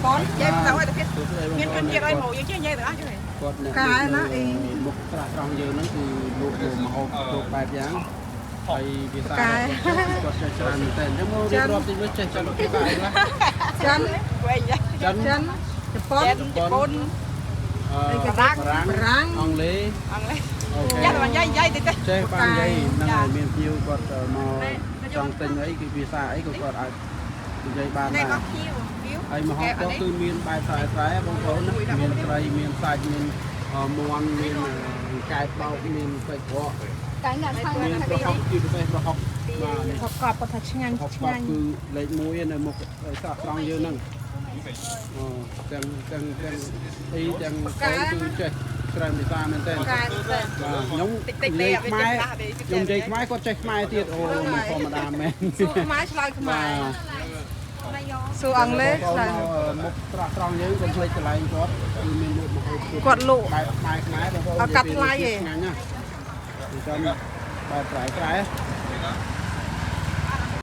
ប៉ុននិយាយទៅឲ្យតែទៀតមានជនជាតិអីមកយើងចេះនិយាយទាំងអស់ចឹង គាត់អ្នក កែណាអី មុខស្រះត្រង់យើងហ្នឹងគឺលក់មហូបគ្រប់បែបយ៉ាងហើយភាសាគាត់ចេះច្រើនមែនតើអញ្ចឹងមករៀបរាប់តិចមើលចេះចិនភាសាអីខ្លះ ចិន វែង ចិន ចិនជប៉ុន ចិនជប៉ុន បារាំងអង់គ្លេស អង់គ្លេស OK យ៉ាតែនិយាយនិយាយតិច ចេះបាននិយាយហ្នឹងហើយមានភ្ញៀវគាត់មកចង់ទិញអីគឺភាសាអីក៏គាត់អាចនិយាយបាន នេះ ដែរ ក៏ភៀវភៀវ ហើយមហូបគាត់គឺមានបែបស្រែស្រែបងប្អូនណាមានត្រីមានសាច់មានមាន់មានកែបបោកមានសាច់ក្រក តែអ្នកខាង មានប្រហុកជាពិសេសប្រហុកបាទនេះ ប្រកបគាត់ថាឆ្ងាញ់ ប្រហុក ឆ្ងាញ់ គឺលេខ1នៅមុខស្រះត្រង់យើងហ្នឹងអូទាំងទាំងទាំងអីទាំងកូនគឺចេះច្រើនភាសាមែនតើ កែតែ បាទខ្ញុំ តិចតិច និយាយ ទេអត់ ខ្មែរ ចេះទេ ខ្ញុំនិយាយខ្មែរគាត់ចេះខ្មែរទៀតអូមិនធម្មតាមែន សួរខ្មែរឆ្លើយខ្មែរ បាទ សួរអង់គ្លេសឆ្លើយ មុខស្រះត្រង់យើងកុំភ្លេចកន្លែងគាត់គឺមានលក់ម្ហូបគ្រប់ គាត់លក់ បែបខ្មែរខ្មែរបងប្អូន អត់កាត់ថ្លៃទេ ឆ្ងាញ់ណាស់អញ្ចឹងបែបប្រែប្រែ